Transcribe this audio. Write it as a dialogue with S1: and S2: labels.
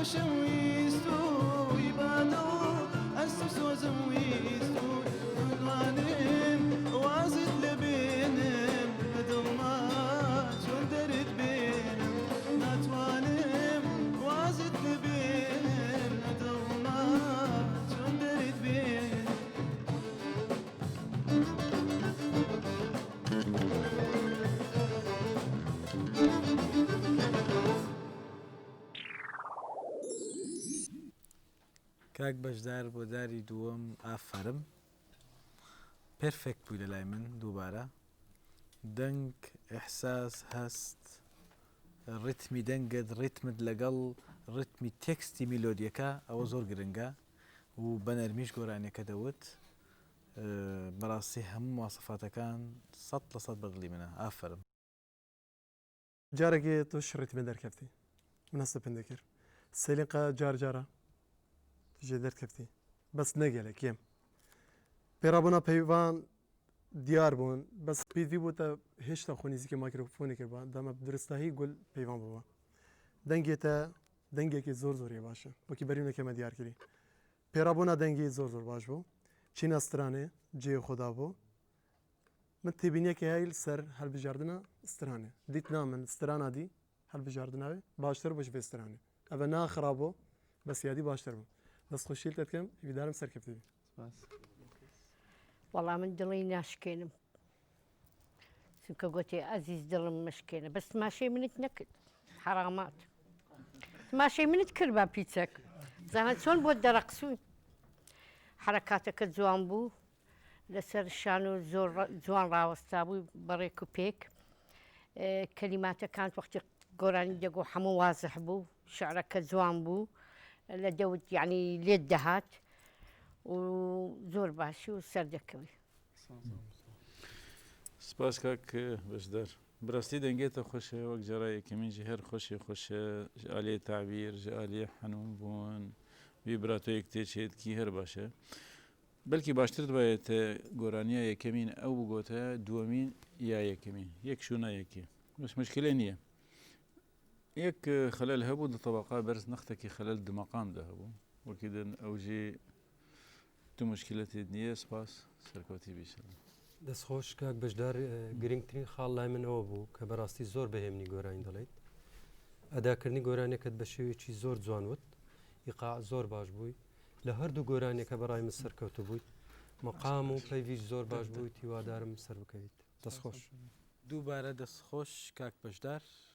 S1: خۆشم ویستووی بە دڵ هەست و سۆزم ویستووی ناتوانم وازت لێ بێنم لە دڵما چۆن دەرت بێنم ناتوانم وازت لێ بێنم لە دڵما چۆن دەرت بێنم.
S2: کاک بەشدار بۆ جاری دووەم ئافەرم پێرفێکت بووی لەلای من دووبارە دەنگ ئیحساس هەست ڕیتمی دەنگت ڕیتمت لەگەڵ ڕیتمی تێکستی میلۆدیەکە ئەوە زۆر گرنگە و بە نەرمیش گۆرانیەکە دەوت بەڕاستی هەموو مواسەفاتەکان 100% بەدڵی منە ئافەرم.
S3: جارێکێ تۆ شڕیتمێ دەرکەفتی من هەستە پێم دەکرد سەلیقە جار جارە تژێ دەرکەفتی بەس نەگەلە کێم پێڕابوونا پەیوان دیار بوون بەس پیدی بوو تە هێشتا خۆ نزیکە مایکرۆفۆنی کرد بە دەمە درستاهی گول پەیوان بووە دەنگێتە دەنگێکی زۆر زۆری باشە وەکی بەرینەکەمە دیارکردی پێڕابوونا دەنگی زۆر زۆر باش بوو چینە سترانێ جێ خۆدا بوو من تێبینیەکە هەیە سەر هەلبژاردنە سترانێ دیتنا من سترانا دی هەلبژاردناوێ باشتر بوو ژ سترانێ ئەڤە نا خراپ بوو بەس یادی باشتر بوو دەست خۆشی لێ دکەم هیویدارم سەرکەفتی بی.
S2: سپاس.
S4: وەڵا من دڵی ناشکێنم چونکە گۆتێ ئەزیز دڵم مشکێنە بەس تماشەی منت نەکرد حەرامات تماشەی منت کرد با پیچەک زانە چۆن بۆت دەرەقسوون حرەکاتەکە جوان بوو لەسەر شانۆ زۆر جوان ڕاوەستابووی بە ڕێک و پێک کەلیماتەکانت وەختی گۆرانی دەگۆ هەموو وازح بوو شعرەکە جوان بوو لە دەوت یعنی لێت دەهات و زۆر باشی و سەردەکەوی.
S2: سپاس کاک بەشدار. براستی دەنگێ تە خوشە وەک جارا یەکەمین ژی هەر خوشێ خوشە ژ ئالیێ تەعبیر ژ ئالیێ حەنوون بوون ڤیبراتۆیەک تێ چێت کی هەر باشە بەلکی باشتر دبایە تە گۆرانیا یەکەمین ئەو بگۆتە دووەمین یا یەکەمین یەک شونا یەکێ بەس مشکلە نییە یەک خەلەل هەبوو دە تەبەقا بەرز نەختەکی خەلەل دو مەقام دە هەبوو وەکی دن ئەو ژی تو مشکلە تێد نییە سپاس سەرکەوتی بی سلام.
S5: دەست خۆش کاک بەشدار گرنگترین خاڵ لای من ئەوە بوو کە بەڕاستی زۆر بە هێمنی گۆرانی دەڵێیت ئەداکردنی گۆرانیەکەت بە شێوەیەکی زۆر جوان وت ئیقاع زۆر باش بووی لە هەردوو گۆرانیەکە بەڕای من سەرکەوتوو بوویت مەقام و پەیڤیش زۆر باش بوویت هیوادارم سەربکەویت دەست خۆش.
S2: دووبارە دەست خۆش کاک بەشدار.